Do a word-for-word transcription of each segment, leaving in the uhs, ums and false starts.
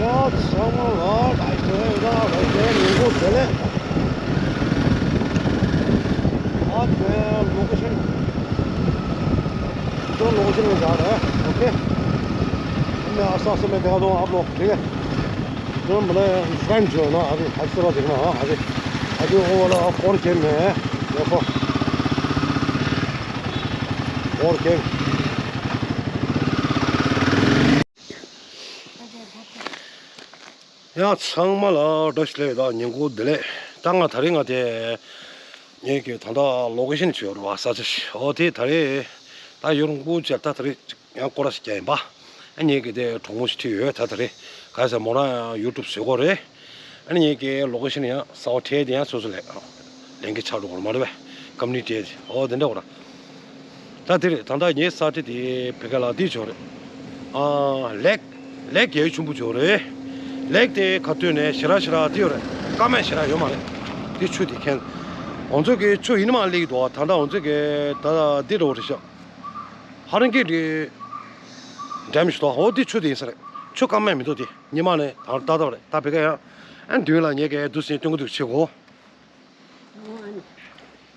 ཚང་མ་ལ་བཀྲ་ཤིས་བདེ་ལེགས། བཀྲ་ཤིས་བདེ་ལེགས། ཉིན་གུང་བདེ་ལེགས། ཨ་དེ་ལོ་ཀེ་ཤན་ཁྱོད་ལོ་ཀེ་ཤན་ལ་བཞག་རེད། ཨོ་ཁེ། मैं आस्ता आस्ता मैं दिखा दूंगा आप लोग, ठीक है? जो मतलब फ्रेंड जो है ना, अभी अच्छी तरह देखना। हाँ, अभी अभी वो वाला और गेम में है, देखो, और गेम। ཡ་ཚང་མ་ལ་བཀྲ་ཤིས་བདེ་ལེགས་དང་ཉིན་གུང་བདེ་ལེགས། ད་ང་ད་རེས་ང་དེ་ངེད་ཀྱི་ད་ལྟ་ལོ་ཀེ་ཤན་བྱོས་རུ་བ་ས་ཆ་ཞིག་ཨོ་དེ་ད་རེས་ད་ཡུན་རིང་པོ་བྱས་ད་ད་རེས་ཡང་སྐོར་ར་ཞིག་རྒྱག་ཡིན་པ། ཨ་ངེད་ཀྱི་དེ་གྲོགས་མོ་ཞིག་ཁྲིད་ཡོད། ད་ད་རེས་ག་ས་མོ་རང་ཡང་ཡུ་ཊུབ་བཟོ་གོ་རེད། ཨ་ངེད་ཀྱི་ལོ་ཀེ་ཤན་ཡང་གསར་པ་ཁྲིད་དེ་ཡང་སོ་སོ་ལས་ལེན་གྱི་ཆགས་འགྲོ་གོ་ར་མ་རེད་པས། ཀམ་ནི་ཁྲིད་དེ་ཨོ་དེ་འདྲ་གོ་ར། ད་དེ་རེད། ད་ལྟ་ངའི་ས་ཁྲ་དེ་བོད་སྐད་ལ་འདི་བྱོས་རེད། ཨ་ལེག་ལེག་རྒྱལ་ཆུང་པོ་བྱོས་རེད། ལེག་དེ་ཁ་ཐོན་ནས་ཞེ་དྲག་ཞེ་དྲག་དེ་ཡོད་རེད། སྐར་མ་ཞེ་དྲག་ཡོད་མ་རེད། དེ་ཆུ་དེ་མཁན། ང་ཚོ་གི་ཆུ་ཡིན་མ་ལེག་འདུག་ད་ལྟ་ང་ཚོ་གི་ད་ལྟ་འདི་འགྲོ་རེད་ཤག་ཧ་རང་གི་འདི་འགྲམ་ཞིག་འདུག་ཨོ་དེ་ཆུ་དེ་ཡིན་ས་རེད། ཆུ་སྐར་མ་མི་འདུག་དེ་ཉི་མ་ནས་ད་ལྟ་ད་ལྟ་རེད། ད་བོད་སྐད་ཡང་ཨ་མདུན་ལ་ངས་གི་འདུག་སེ་སྟོན་གི་འདུག་བྱེད་གོ།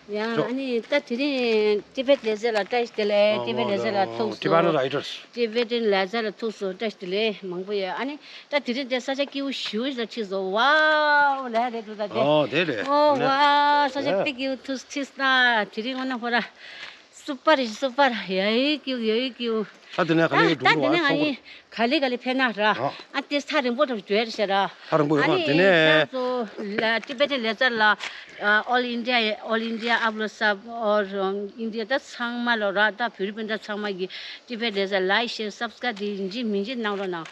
ཡ་ཨ་ནི་ད་དེ་རིང་ཏི་བེད་ལེ་ཛར་ལ་བཀྲ་ཤིས་བདེ་ལེགས། ཨ་ཏི་བེད་ལེ་ཛར་ལ་ཐུགས་སུ། Tibetan Writers། ཏི་བེད་ལེ་ཛར་ལ་ཐུགས་སུ་བཀྲ་ཤིས་བདེ་ལེགས་མང་པོ་ཡོད། ཨ་ནི་ད་དེ་རིང་དེ་ས་ཆ་སྐྱིད་པོ་ཞེ་པོ་ཞིག་ལ་ཁྲིད་སོང་། ཝའོ་ལ་རེད་འདུག་ད་དེ། ཨོ་དེ་རེད། ཨོ་ཝའོ་ས་ཆ་དཔེ་སྐྱིད་པོ་ཐུགས་ཁྲིད་ད་དེ་རིང་ངོ་ན་ཧོ་ར། སུ་པར་རེད་སུ་པར། ཡ་ཡི་སྐྱིད་པོ་ཡ་ཡི་སྐྱིད་པོ། ད་དེ་ནས་ག་ལེ་ད་འགྲོ་དེ་ནས་ང་ཡིན། ག་ལེ་ག་ལེ་ཕེབས་ན་ར། ཨ་ཨ་དེ་ས་རིང་པོ་འགྲོ་རྒྱུ་རེད་ཤག་ར། ས་རིང་པོ་ཡོད་མ་དེ་ནས། ཨ་ནི་ད་ཚོ་ལ་ཏི་བེད་ལེ་ཛར་ལ་ཨོལ་ཨིན་ཌི་ཡ་ཨོལ་ཨིན་ཌི་ཡ་ཨབ་ལོ་སབ་ཨོར་ཨིན་ཌི་ཡ་ད་ཚང་མ་ལོ་ར། ད་བོད་རིགས་སྤུན་ཟླ་ཚང་མ་གི་ཏི་བེད་ལེ་ཛར་ལའིག་ཤེར་སབ་སི་ཀ་རབ་དེ་ཡིན་གཅིག་མིན་གཅིག་གནང་རོགས་གནང་།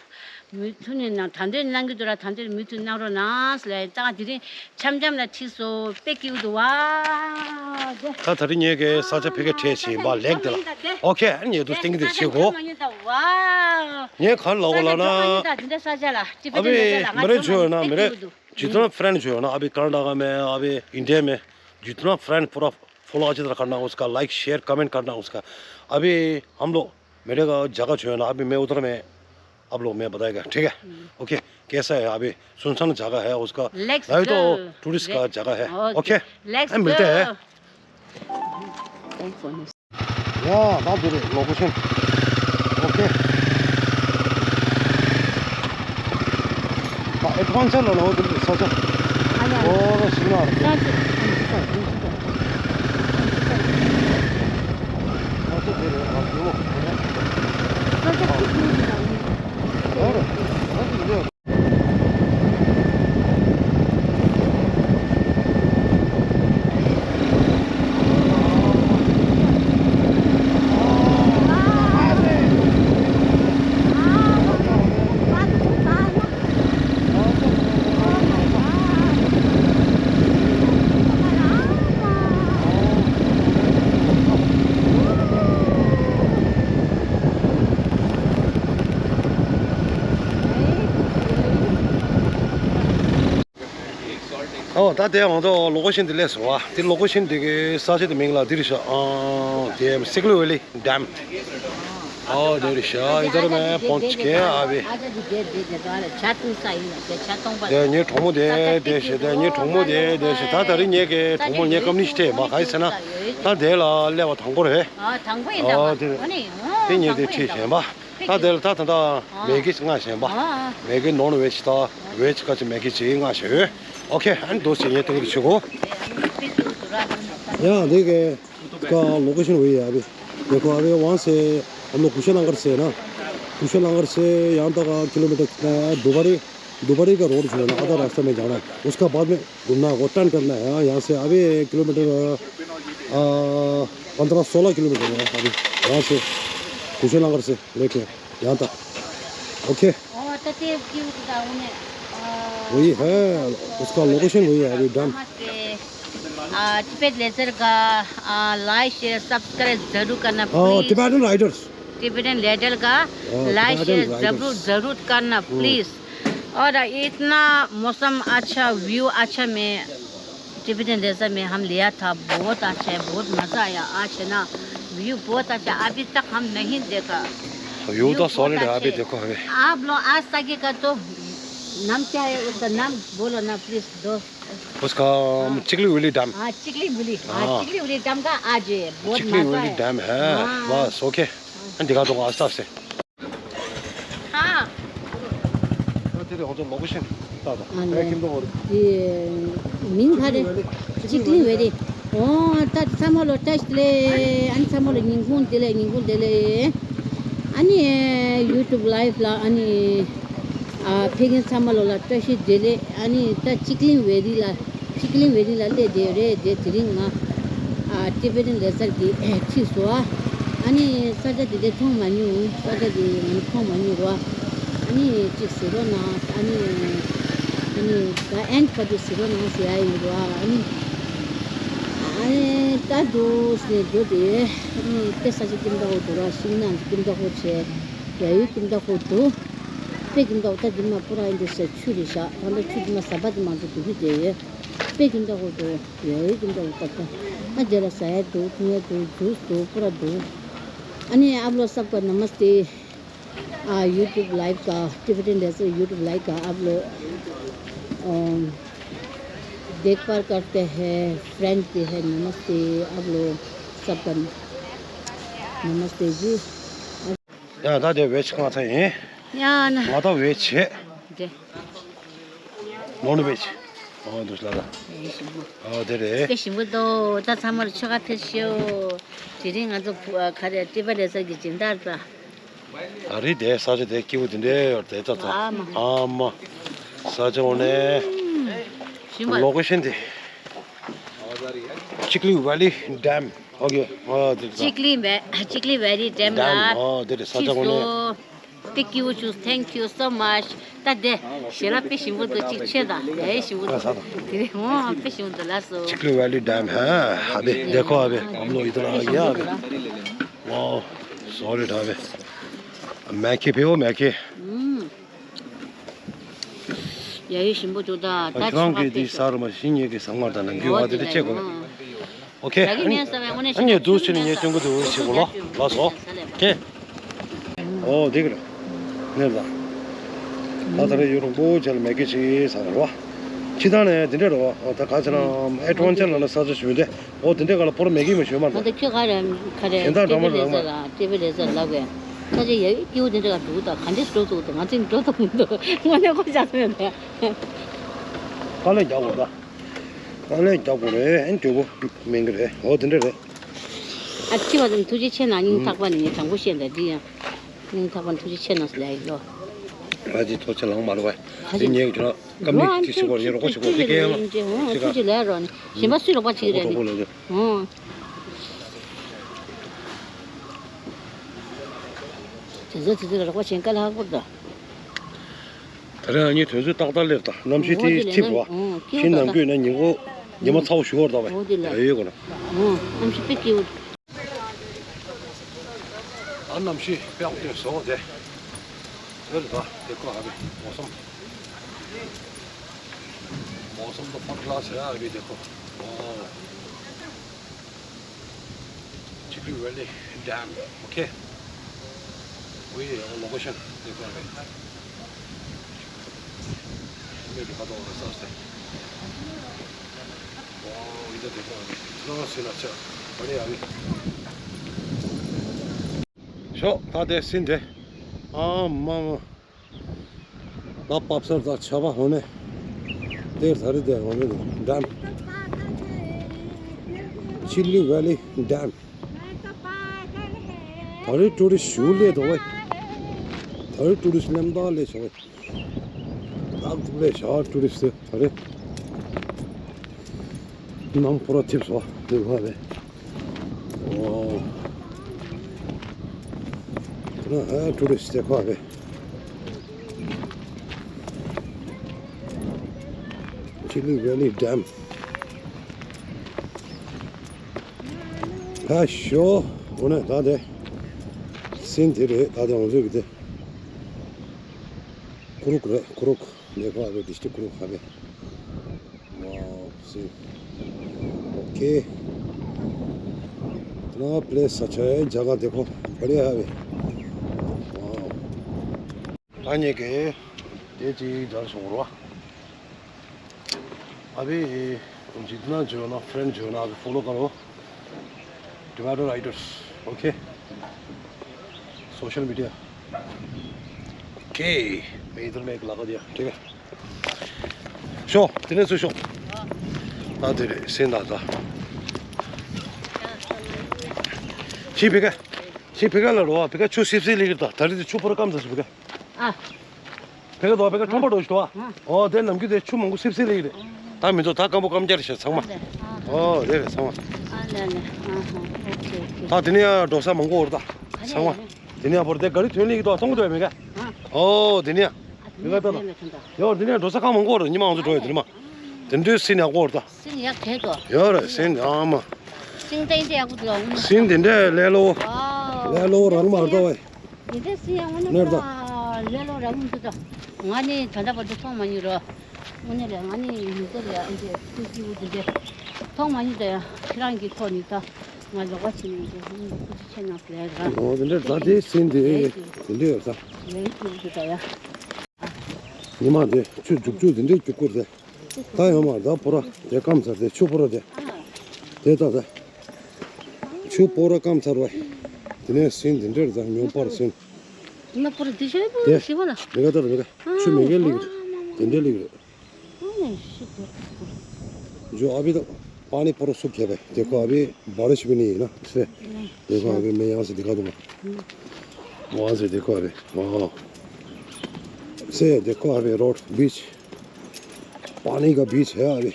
མུ་མཐུད་ནས་གནང་། ད་འདོད་གནང་གི་འདུག་ར། ད་འདོད་མུ་མཐུད་གནང་རོགས་གནང་ཟེར་ལ་ཡིན། ད་དེ་རིང་འཆམ་འཆམ་ལ་ཁྲིད་སོང་། དཔེ་སྐྱིད་པོ་འདུག་ཝ། ད་ད་རིང་ངས་གི་ས་ཆ་ཕ་གིར་ཁྲིད་བཞིན་པ་ལེག་དེ་ལ། ཨོ་ཁེ། ཨ་ནི་ངས་འདུག་སྟེང་གི་དེ་བྱེད་གོ། ངས་ག་ལ་གོ་ལ་ན། ཨ་བི་མི་རེ་བྱོས་ཡོད་ན་མི་རེ། जितना फ्रेंड जो है ना मेरे, जितना फ्रेंड जो है ना, अभी कर्नाटक में, अभी इंडिया में, जितना फ्रेंड पूरा फॉलो अच्छी तरह करना उसका, लाइक शेयर कमेंट करना उसका। अभी हम लोग मेरे का जगह जो है ना, अभी मैं उधर में आप लोग मैं बताएगा, ठीक है? ओके। कैसा है अभी? सुनसान जगह है उसका। नहीं तो टूरिस्ट का जगह है। ओके। मिलते हैं। या दा दे लोकेशन। ओके। एडवेंचर लो ना वो दिन सोचा। और सीना। ཨོ་ད་དེ་ང་ཚོ་ལོ་ཀེ་ཤན་དེ་སླེབས་སོང་བ། དེ་ལོ་ཀེ་ཤན་དེ་གི་ས་ཆ་དེ་མིང་ལ་དེ་རེད་ཤག་ཨང་དེ་སི་ཀུ་ལི་ཝེ་ལི་ཌེམ། ཨོ་དེ་རེད་ཤག་ཨི་དར་མེ་ཕོན་ཆི་ཀེ་ཨ་བི། དེ་ངའི་གྲོགས་མོ་དེ་དེ་ཤི་དེ་ངའི་གྲོགས་མོ་དེ་དེ་ཤི། ད་ད་རིང་ངའི་གི་གྲོགས་མོ་ངའི་ཀམ་ནི་ཤི་ཏེ་མ་ག་ཡི་ཟེར་ན། ད་དེ་ལ་སླེབས་པ་དང་པོ་རེད། ཨོ་དེ་དེ་ངས་དེ་ཁྲིད་བཞིན་པ། ད་དེ་ལ་ད་ད་ད་མེ་གི་ང་བཞིན་པ། མེ་གི་ནོན་ཝེཇ་དང་ཝེཇ་ཀ་ཅི་མེ་གི་ཅི་ང་བཞིན་ཡོད། ཨོ་ཁེ། ཨན་དོ་ཅི་ངས་དེ་གི་ཆུ་གོ། ཡ་དེ་གི་ཀ་ལོ་ཀེ་ཤན་ཝེ་ཡ་བི། དེ་ཁོ་ཨ་བི་ཝང་སེ་ཨ་ལོ་ཀུ་ཤ་ལང་ཀར་སེ་ན། ཀུ་ཤ་ལང་ཀར་སེ་ཡང་ད་ཀ་ཀི་ལོ་མི་ཊར་དུ་བ་རི། दुबारी का रोड जो है ना, आधा रास्ता में जाना है, उसका बाद में घूमना है, वो टर्न करना है। हाँ, यहाँ से अभी किलोमीटर, आ, पन्द्रह सोलह किलोमीटर है अभी, यहाँ से कुशीनगर से लेके यहाँ तक। ओके। वही है, उसका लोकेशन वही है अभी, डन। टिबेट लेजर का लाइक शेयर सब्सक्राइब जरूर करना प्लीज। Tibetan riders. टिबेटन लेजर का लाइक शेयर जरूर जरूर करना प्लीज। और इतना मौसम अच्छा, व्यू अच्छा में, टिबेटन डेजर्ट में हम लिया था, बहुत अच्छा है, बहुत मज़ा आया। आज है ना, व्यू बहुत अच्छा, अभी तक हम नहीं देखा। व्यू तो सॉलिड है, अभी देखो हमें। आप लोग आ सकेगा तो नाम क्या है उसका? नाम बोलो ना प्लीज, दो। उसका, अम, चिकली वैली डैम। हाँ, चिकली वैली। हाँ, हाँ। चिकली वैली डैम का आज है, बहुत चिकली मजा वैली है। डैम है। हाँ। बस, ओके। हाँ। दिखा दूंगा आस्ते आस्ते। हाँ। तेरे होटल लोकेशन बता दो। हाँ, मैं किम तो और ये मिंग खा रहे। चिकली वैली। ཨོ་ད་ཚང་མ་ལ་བཀྲ་ཤིས་བདེ་ལེགས། ཨ་ནི་ཚང་མ་ལ་ཉིན་གུང་བདེ་ལེགས། ཉིན་གུང་བདེ་ལེགས། ཨ་ནི་ཡུ་ཊུབ་ལའིབ་ལ་ཨ་ནི་ཨ་ཕེབས་མཁན་ཚང་མ་ལ་ལ་བཀྲ་ཤིས་བདེ་ལེགས། ཨ་ནི་ད་ཅིག་ལིང་ཝེ་རི་ལ་ཅིག་ལིང་ཝེ་རི་ལ་སླེབས་བསྡད་ཡོད་རེད། དེ་དེ་རིང་ང་ཨ་ཊི་བེ་ཊན་ལེ་སར་གྱི་ཁྲིད་སོང་ཨ། ཨ་ནི་ས་ཆ་དེ་འདྲ་མཐོང་མ་མྱོང་། ས་ཆ་དེ་ང་མཐོང་མ་མྱོང་ར། ཨ་ནི་ཅིག་གཟིགས་རོགས་གནང་། ཨ་ནི་ཨ་ནི་ད་ཨེན་ཌི་བར་དུ་གཟིགས་རོགས་གནང་ཟེར་ཡ་ཡིན་ར། ཨ་ནི། ཨ་ནི་ད་འདུག་སེ་འགྲོ་དེ། ཨ་ནི་དཔེ་ས་ཆ་ཀིམ་ཏའོ་འདུག་ར། ཤིང་ནགས་ཀིམ་ཏའོ་བྱས། ཡ་ཡུལ་ཀིམ་ཏའོ་འདུག་དཔེ་ཀིམ་ཏའོ་ད་འདི་མ་པུ་ར་ཨིན་དུ་སེ་ཆུ་རེད་ཤག་ད་ལྟ་ཆུ་འདི་མ་ཟམ་པ་དེ་མ་འདུག་འདུག་གི་དེ་ཡོད། དཔེ་ཀིམ་ཏའོ་འདུག་ཡ་ཡུལ་ཀིམ་ཏའོ་ད་ད་ཨ་དེ་ལ་ཟ་ཡ་འདུག་འཐུང་ཡ་འདུག་ཇུས་འདུག་པུ་ར་འདུག་ཨ་ནི་आप लोग सबको नमस्ते। आ, YouTube लाइव का, टिबेटन डेजर्ट YouTube लाइव का आप लोग, अम, देखभाल करते हैं, फ्रेंड भी है, नमस्ते, आप लोग सबका नमस्ते जी। ཡ་ད་དེ་ཝེ་ཇི་གང་ཚ་ཡིན། ཡ་ན། ང་ད་ཝེ་ཇི་བྱེད། དེ། ནོན་ཝེ་ཇི། ཨོ་འདུག་ལ་ལ། ཨེ་ཞིམ་པོ། ཨོ་དེ་རེད། དཔེ་ཞིམ་པོ་འདུག་ད་ཚང་མར་ཆོ་ག་ཕེབས་ཤོག་དེ་རིང་ང་ཚོ་བུ་ཨ་ག་རེ་ཊི་བེཊ་ལེ་སར་གྱི་སྦྱིན་བདག་ད། ད་རེས་དེ་ས་ཆ་དེ་སྐྱིད་པོ་དེ་འདྲའི་ཡོད་དེ་ད་ད། ཨ་མ། ཨ་མ། ས་ཆ་འོ་ནས། ཞིམ་པ། ལོ་ཀེ་ཤན་དེ། ཅིག་ལིང་ཝེ་ལི་ཌེམ། ཨོ་ཀེ། ཨོ་དེ་ད། ཅིག་ལིང་ཝེ་ཅིག་ལིང་ཝེ་ལི་ཌེམ་ལ། ཨོ་དེ་རེད། ས་ཆ་འོ་ནས། Thank you, thank you so much. ད་དེ་ཞལ་ལག་དཔེ་ཞིམ་པོ་འདུག་ཅིག་ཆེ་ད་དེ་ཞིམ་པོ་འདུག་དེ་རེད། འོ་དཔེ་ཞིམ་པོ་འདུག་ལགས་སོ། Chikli valley dam है। अभी देखो, अभी हम लोग इधर आ गया अभी। वाओ, सॉलिड है अभी। मैगी पियो, मैगी। ཡ་ཡུལ་ཞིམ་པོ་འདུག་ད་ད་ཁྱོད་རང་གིས་འདི་ཟ་རུ་མ་ཤི་ཉེ་གི་ཟ་མར་དང་ནམ་རྒྱུན་བ་དེ་འདྲ་བྱེད་དགོས། ཨོ་ཁེ། ཨ་ནི་འདུག་ཕྱིན་ནས་ངས་སྟོན་གི་འདུག་ཞེས་གོ་ལོ་ལ་སོ། ཁེ། ཨོ་དེ་གི་རེད། ནེར་ད། ད་ད་རེ་ཡོད་རུང་པོ་ཆེ་ལ་མེ་གི་ཅི་ས་རེད་བ། ཕྱི་ཐང་ནས་དེ་འདྲ་རེད་བ། ཨོ་ད་ག་ཚོད་ན་ཨེ་ཌི་ཝེན་ཅར་ལ་ན་ས་ཆ་ཞུ་དེ། ཨོ་དེ་འདྲ་ག་ལ་པོར་མེ་གི་མ་ཞུ་མ་ད། ད་ཁྱོད་ག་རེ་ག་རེ་གཞན་དག་འདྲ་མ་རེད་མ། ཊི་བེཊ་ལེ་སར་ལ་ཊི་བེཊ་ལེ་སར་ལབ་པས། ས་ཆ་ཡ་ཡི་སྐྱིད་པོ་དེ་འདྲ་ག་འདུག་ད་ག་འདྲས་འགྲོ་ཐུབ་འདུག་ང་ཚོས་འགྲོ་ཐུབ་མི་འདུག་དངོས་གནས་ཁོ་ཅག་ཚོས་ནས། དཀའ་ལས་རྒྱག་དགོས་ད། དཀའ་ལས་རྒྱག་དགོས་རེད། ཨེ་འགྲོ་དགོས་མིན་གི་རེད། འོ་དེ་འདྲ་རེད། ཨ་ཅི་བ་དང་ཐུགས་རྗེ་ཆེ་གནང་། སྙིང་ཐག་པ་ནས་ངས་དྲང་པོ་བཤད་འདྲ་འདི་ཡང་། སྙིང་ཐག་པ་ནས་ཐུགས་རྗེ་ཆེ་གནང་ཟེར་ལ་ཡིན་ལོ། ཨ་ཅི་ཐུགས་རྗེ་ལངས་མ་རེད་བ། འདི་ཉལ་གི་ཁྱོད་རང་སྐམ་ནི་ཅི་ཞིག་གོ་ཉལ་རོགས་པ་ཞིག་གོ་འདི་སྐད་ཡང་ལ་ཅི་ག་ཐུགས་རྗེ་ལས་རོགས་ནི་གཞན་པ་སུས་རོགས་པ་བྱེད་ཀྱི་རེད་འདི། ཨོ། དེ་ཚོ་དེ་ཚོ་ལ་རོགས་པ་བྱེད་དཀའ་ལས་ཁག་པོ་རེད་ད། ད་རེས་ང་གཉིས་དོན་ཚོད་ཏག་ཏག་སླེབས་དང་། གནམ་གཤིས་དེ་འཐིབས་རོགས། ཕྱི་ནང་ཁུལ་ན་ཉིན་གུང་ཉི་མ་ཚ་བོ་ཞུ་བར་གདའ་བས། ཡ་ཡོད་གོ་ན། གནམ་གཤིས་དཔེ་སྐྱིད་པོ། ཨ་གནམ་གཤིས་དཔེ་ཡག་པོ་བསྟན་སོང་དེ། འོ་རེད་ད། དེ་ཁོ་ཧ་བི་མོ་སམ། मौसम तो फर्स्ट क्लास है अभी देखो। Wow. Chikhli valley dam, okay. वही है वो लोकेशन, देखो अभी। मैं दिखाता हूँ रस्ता से। वाओ, इधर देखो अभी। इतना सीन अच्छा, बढ़िया अभी। ཤོག་ད་དེ་ཟིན་ཏེ། ཨ་མ་མ། ད་པབ་སར་ད་ཆ་བ་ཧོ་ནེ། དེར་ད་རེ་དེ་ཧོ་ནེ་ཌེམ། ཅིག་ལིང་ཝེ་ལི་ཌེམ། ད་རེ་ཊུ་རི་སི་ཞུ་ལེ་དོ་བེ། ད་རེ་ཊུ་རི་སི་ལེམ་ད་ལེ་ཆོ་བེ། ད་ཐུབ་ལེ་ཤ་ཊུ་རི་སི་ད་རེ། ནང་པོ་ར་ཐིབ་སོ་དེ་བ་བེ། ཨོ། ད་ཧ་ཊུ་རི་སི་དེ་ཁ་བེ། ཅིག་ལིང་ཝེ་ལི་ཌེམ། ཁ་ཤོ། འོ་ན་ད་དེ། སིན་དེ་རེད། ད་དེ་འོང་ཟོས་གི་དེ། ཀུ་རུག་རེད། ཀུ་རུག་ལེ་ཁ་བེ། དིས་ཏི་ཀུ་རུག་ཧ་བེ། Wow, see. Okay. इतना प्लेस अच्छा है, जगह देखो, बढ़िया है अभी। Wow. ད་ཉེ་གི། དེ་ཅིག་སྦྱར་སོང་རོ། ཨ་བི་ཇི་ཏི་ན་ཇོ་ན་ཕྲེན་ཇོ་ན་ཨ་བི་ཕོ་ལོ་ཀ་རོ། Tomato Riders, okay. Social media. Okay. मैं इधर में एक लगा दिया, ठीक है. ཤོག་དེ་ནས་ཚུར་ཤོག་ད་དེ་རེད་སེམས་ད་ད། ཤི་བི་ཀ་ཤི་བི་ཀ་ལ་རོ་བ་བི་ཀ་ཆུ་སིབ་སིབ་ལེགས་ད་ད་རེད་དེ་ཆུ་ཕོར་སྐམ་ཚ་ཤི་བི་ཀ་ཨ། བི་ཀ་དོ་བི་ཀ་ཁྲོམ་པ་འགྲོ་ཤི་དོ་ཨ། ཨོ་དེ་ནམ་རྒྱུན་དེ་ཆུ་མང་པོ་སིབ་སིབ་ལེགས་རེད། ད་མི་འདུག་ད་སྐམ་པོ་སྐམ་རྒྱག་རེད་ཤག་ཚང་མ། ཨོ་དེ་རེད་ཚང་མ། ད་དེ་ནས་ཡང་འགྲོ་ས་མང་པོ་འོར་ད་ཚང་མ། དེ་ནས་ཡང་བོར་དེ་ག་རི་ཐོན་ལེགས་དོ་ཨ་མཐོང་གི་འདུག་བི་ཀ་ཨོ་དེ་ནས་ཡང་། དེ་ག་ལྟ་ལ། ཡོ་འདི་ནས་འགྲོ་ས་ཁང་མང་པོ་རེད་ཉི་མ་ང་ཚོ་འགྲོ་ཡོད་འདི་ནི་མ། དེ་འདྲའི་སྲིན་ཡག་པོ་རེད་ད། སྲིན་ཡག་གས་དོ། ཡོ་རེད་སྲིན་ཡག་མ། སྲིན་ཏན་ཏན་ཡག་པོ་འདུག་ཨང་། སྲིན་འདི་འདྲའི་ལེ་ལོ། ལེ་ལོ་རང་མ་རེད་ད་བས། འདི་འདྲའི་སྲིན་ཡག་ངོ་ནས་ལེ་ལོ་རང་མི་འདུག་ད། ང་ནི་ད་ལྟ་བར་དུ་མཐོང་མ་མྱོང་རོ། དངོས་གནས་ལས་ང་ནི་མི་ཚེ་ལས་ཨ་འདྲས་ཐུགས་སྐྱིད་པོ་འདི་འདྲས་མཐོང་མ་མྱོང་ད་ཡ། ཁྱེད་རང་གི་ཐོག་ནས་ད་ང་ལོག་པ་བྱེད་ནས་འདི་ཐུགས་རྗེ་ཆེ་གནང་ཟེར་ར། ཨོ་དེ་འདྲས་ད་དེ་སྲིན་དེ་དེ་འདྲས་ཡོད་ད། ལས་ཀྱི་འདི་ད་ཡ། ཉི་མ་དེ་ཆུ་རྒྱུག་ཆུ་དེ་འདྲས་རྒྱུག་ཀུར་དེ། ད་ཡོང་མ་ད་པོ་ར་དེ་སྐམ་ཚར་དེ་ཆུ་པོ་ར་དེ། དེ་ད་ད། ཆུ་པོ་ར་སྐམ་ཚར་བ། དེ་ནས་སྲིན་དེ་འདྲས་ད་ཉུང་པར་སྲིན། ང་པོ་ར་དེ་ཤོད་པོ་དེ་ཞི་བ་ལ། མི་ག་ད་ར་མི་ག་ཆུ་མི་ག་ལིག་རེད། དེ་འདྲས་ལིག་རེད། जो अभी तो पानी पूरा सूख गया भाई। देखो अभी बारिश भी नहीं है ना इसलिए। देखो अभी मैं यहाँ से दिखा दूंगा। वहाँ से देखो अभी। हाँ। से देखो अभी रोड बीच। पानी का बीच है अभी।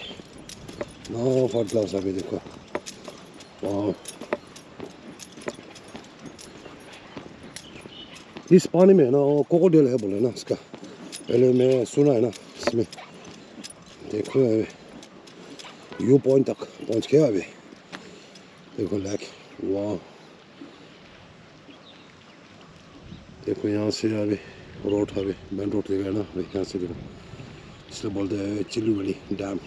ना फर्स्ट क्लास अभी देखो। वाह। इस पानी में ना वो क्रोकोडाइल है बोले ना इसका। पहले मैं सुना है ना इसमें। देखो अभी व्यू पॉइंट तक पहुंच गया अभी। देखो लेक। वाह। देखो यहाँ से अभी रोड है, अभी मेन रोड देखा है ना, अभी यहाँ से देखो। इसलिए बोलते हैं चिल्लू वैली डैम।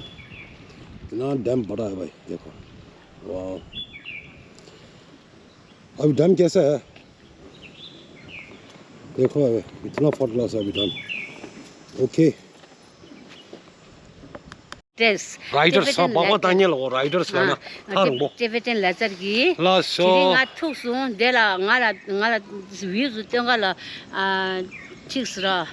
इतना डैम बड़ा है भाई, देखो। वाह। अभी डैम कैसा है? देखो अभी इतना फर्स्ट क्लास है अभी डैम। ओके। ཏེས། Riders ཧ་པ་པ་ཏང་ཉེ་ལོ་Riders ལ་ན་ཐ་རུང་པོ། Tibetan ལ་ཙར་གི་ལ་ཤོ། དེ་རིང་ང་ཐུག་སོང་དེ་ལ་ང་ལ་ང་ལ་view སུ་སྟོན་ག་ལ་ཨ་ཐིག་སུ་ར།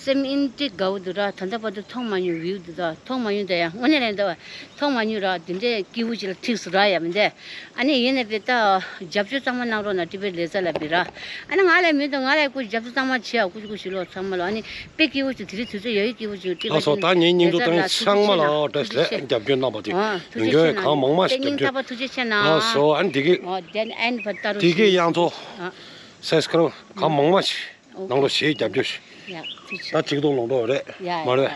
སེམས་ཨིན་ཏི་དགའ་བོ་འདུག་ར། ད་ལྟ་བར་དུ་མཐོང་མ་མྱོང་view འདུག་ད་མཐོང་མ་མྱོང་ད་ཡ་དངོས་གནས་རེད་འདུག་བ། མཐོང་མ་མྱོང་ར་དེ་འདྲའི་སྐྱིད་པོ་ཅིག་ལ་ཐིག་སུ་ར་ཡ་མི་འདས། ཨ་ནི་ཡིན་ནའི་པེ་ད་རྒྱབ་སྐྱོར་གཙང་མ་གནང་རོགས་གནང་ཏི་པེ་ལེ་ཙ་ལ་བི་ར། ཨ་ནི་ང་ལ་མི་འདུག་ང་ལ་ཀུ་རྒྱབ་སྐྱོར་གཙང་མ་བྱེད་ཨ་ཀུ་ཅི་ཀུ་ཞིག་ལོ་ཚང་མ་ལོ། ཨ་ནི་པེ་སྐྱིད་པོ་ཅིག་དེ་རིང་ཚོད་ཚོད་ཡོད་ཡོད་སྐྱིད་པོ་ཅིག་ཏི་པེ་ལགས་སོ། ད་ངའི་སྙིང་སྟོབས་བཏང་ཚང་མ་ལ་བཀྲ་ཤིས་བདེ་ལེགས། རྒྱབ་སྐྱོར་གནང་བ་དེ་ཡོད་མཁན་གང་མང་མང་ཞིག་རྒྱབ་སྐྱོར། ལགས་སོ། ཨ་ནི་དེ་གི་དེ་གི་དབྱངས་ཚོ་སབ་སི་ཀ་རབ་གང་མང་མང་ཞིག་ནང་ལོ་ཞེས་རྒྱབ་སྐྱོར་ཞིག་ད་གཅིག་ཏུ་ལོང་འགྲོ་རེད་མ་རེད།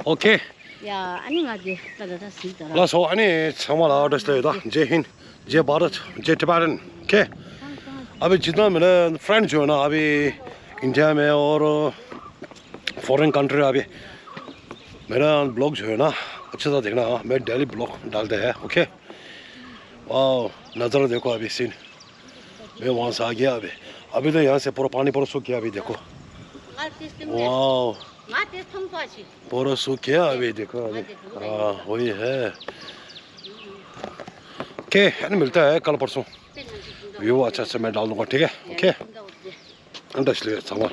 ཨོ་ཁེ། ཡ། ཨ་ནི་ང་དེ་ད་ད་ད་གཟིགས་ད་ར། ལགས་སོ། ཨ་ནི་ཚང་མ་ལ་བཀྲ་ཤིས་བདེ་ལེགས། ད་Jai Hind, Jai Bharat, Jai Tibetan, okay. अभी जितना मेरा फ्रेंड जो है ना अभी इंडिया में और फॉरेन कंट्री, अभी मेरा ब्लॉग जो है ना अच्छे से देखना, मैं डेली ब्लॉग डालते हैं, ओके। वाह, नज़ारा देखो अभी सीन। मैं वहाँ से आ गया अभी। अभी तो यहाँ से पूरा पानी पूरा सूख गया अभी देखो। वाह। पूरा सूख गया अभी देखो अभी। हाँ, वही है। ओके, है ना, मिलता है कल परसों। व्यू अच्छा अच्छा मैं डाल दूंगा, ठीक है? ओके। अंडा इसलिए सामान।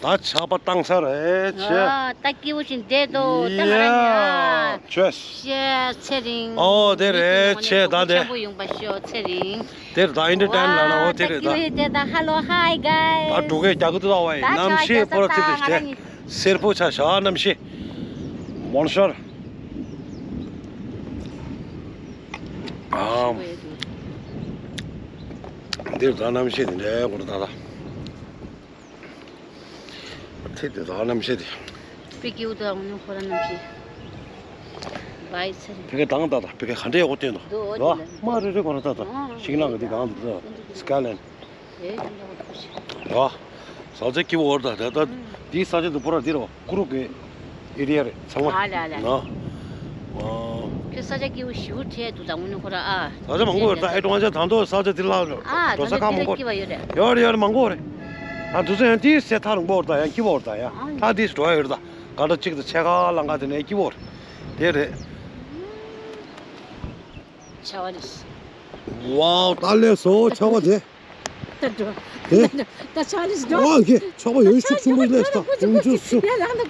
ད་ཆར་པ་བཏང་ས་རེད་ཆེ། ཨ། ད་སྐྱིད་པོ་ཞིག་བསྡད་དོ་ད་ང་རང་ཉ། ཡ། ཆོས། ཤེས་ཚེ་རིང་། ཨོ་དེ་རེད་ཆེ། ད་དེ་ཆེན་པོ་ཡོང་པ་ཤོག་ཚེ་རིང་། དེར་ད་ཨིན་ཏར་ཊེན་ལ་ན་ཨོ་དེ་རེད་ད། ད་སྐྱིད་པོ་ཞིག་བསྡད་ད། Hello, hi guys. ད་འགྲོ་གི་རྒྱ་གི་ཏུ་ད་བ་ཡིན། གནམ་གཤིས་པོ་ར་ཚིག་ཏུ་ཞིག་དེ། སེར་པོ་ཆ་ཤ་གནམ་གཤིས། མོན་ཤར། ཨམ། འདིར་ད་གནམ་གཤིས་དེ་འདྲའི་གོ་ད་ད། དེ་དེ་ད་གནམ་གཤིས་དེ། པི་ཀེའུ་ད་ངུ་ཁོ་ར་གནམ་གཤིས། བའི་ཚེ། པི་ཀེ་དང་ད་ད་པི་ཀེ་ག་འདྲའི་འོ་དེ་འདུག་དོ་དོ། མ་རེ་རེ་གོ་ར་ད་ད། ཤིང་ནགས་གི་དེ་གང་འདུག་ད། སྐའི་ལན། ཨེ་ད་འདྲ་བ་འདུག་ཤི། ཡ། ས་ཆ་སྐྱིད་པོ་འོར་ད་ད་ད། དེའི་ས་ཆ་དུ་པོ་ར་དེ་ར་བ་ཀུ་རུ་གི་ཨེ་རི་ཡ་རེད་ཚང་མ། ཨ་ལ་ཨ་ལ། ན། ཨ། ཁྱོད་ས་ཆ་སྐྱིད་པོ་ཞིའུ་ཁྲེ་འདུག་ད་ངུ་ནི་ཁོ་ར་ཨ། ས་ཆ་མང་པོ་ཡོད་ད། ཨེ་ཊོང་ཆ་ད་དོ་ས་ཆ་དེ་ལ་ཨ་འགྲོ་ས་ཁ་མང་པོ་ཡོད་རེད། ཡོད་རེད་ཡོད་རེད་མང་པོ་རེད། ད་དུས་ཚོད་ཡང་དེའི་སེ་ཐག་རིང་པོ་རེད། ད་ཡང་སྐྱིད་པོ་རེད། ད་ཡང་ད་དེ་འགྲོ་ཡ་ཡོད་རེད། ད་ག་འདྲ་གཅིག་ཏུ་ཕྱེད་ཀ་ལམ་ཁ་དེ་ནས་སྐྱིད་པོ་རེད། དེ་རེད། ཆར་པ་རེད། ཝའོ། ད་ལས་སོ་ཆར་པ་དེ། ད་འགྲོ། དེ། ད་ཆར་པ་རེད་འགྲོ། ཝའོ། ཁྱེད་ཆར་པ་ཡོད་ཤུགས་ཆུང་པོ་ལས་ད་དུང་ཆུ་སུ། ཡ་ལགས་ན།